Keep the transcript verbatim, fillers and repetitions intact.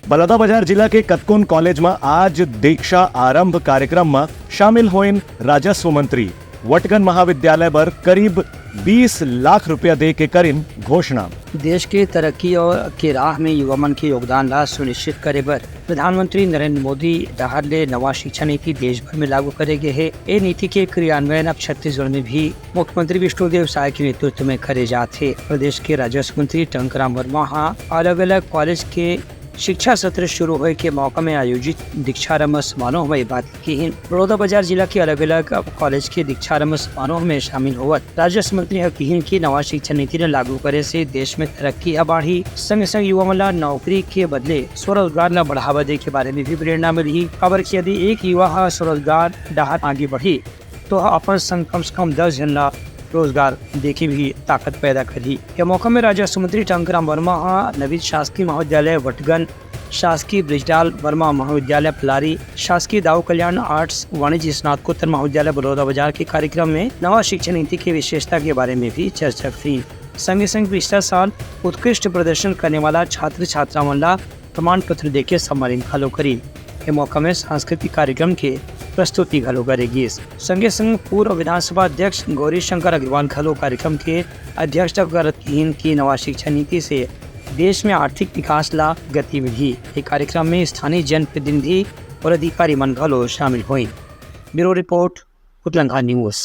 बलौदाबाजार जिला के कतकोन कॉलेज म आज दीक्षा आरंभ कार्यक्रम म शामिल होइन राजस्व मंत्री। वटगन महाविद्यालय बर करीब बीस लाख रुपया दे के करिन घोषणा। देश के तरक्की और के राह में युवा मन के योगदान ला सुनिश्चित करे बर प्रधानमंत्री नरेंद्र मोदी डहार ले नवा शिक्षा नीति देश भर में लागू करे गे हे। ए नीति के क्रियान्वयन अब छत्तीसगढ़ में भी मुख्यमंत्री विष्णुदेव साय के नेतृत्व में करे जात हे। प्रदेश के राजस्व मंत्री टंकराम वर्मा हा अलग-अलग कॉलेज के शिक्षा सत्र शुरू होए के मौका में आयोजित दीक्षारंभ समारोह में ये बात किहिन। बलौदाबाजार जिला के अलग-अलग कॉलेज के दीक्षारंभ समारोह में शामिल होवत राजस्व मंत्री ह किहिन कि नवा शिक्षा नीति ल लागू करे से देश में तरक्की ह बाढ़ही, संगे-संग युवा मन ला नौकरी के बदले स्वरोजगार ला बढ़ावा दे के बारे में भी प्रेरणा मिलही। काबर कि यदि एक युवा ह स्वरोजगार डहार आगे बढ़ही, तो ह अपन संग कम से कम दस झन ला रोजगार देके भी ताकत पैदा करही। ये मौका में राजस्व मंत्री टंकराम वर्मा ह नवीन शासकीय महाविद्यालय वटगन, शासकीय ब्रिजलाल वर्मा महाविद्यालय पलारी, शासकीय दाऊ कल्याण आर्ट्स वाणिज्य स्नातकोत्तर महाविद्यालय बलौदाबाजार के कार्यक्रम में नवा शिक्षा नीति के विशेषता के बारे में भी चर्चा करी। संगे संग पिछला साल उत्कृष्ट प्रदर्शन करने वाला छात्र छात्रा मन ला प्रमाण पत्र देके सम्मानित घलो करी। ये मौका में सांस्कृतिक कार्यक्रम के प्रस्तुति घलो करे गिस। संगे संग पूर्व विधानसभा अध्यक्ष गौरी शंकर अग्रवाल घलो कार्यक्रम के अध्यक्षता करत किहिन कि नवा शिक्षा नीति से देश में आर्थिक विकास ला गति मिलही। ये कार्यक्रम में स्थानीय जनप्रतिनिधि और अधिकारी मन घलो शामिल होइन। Bureau report, Utlangha news.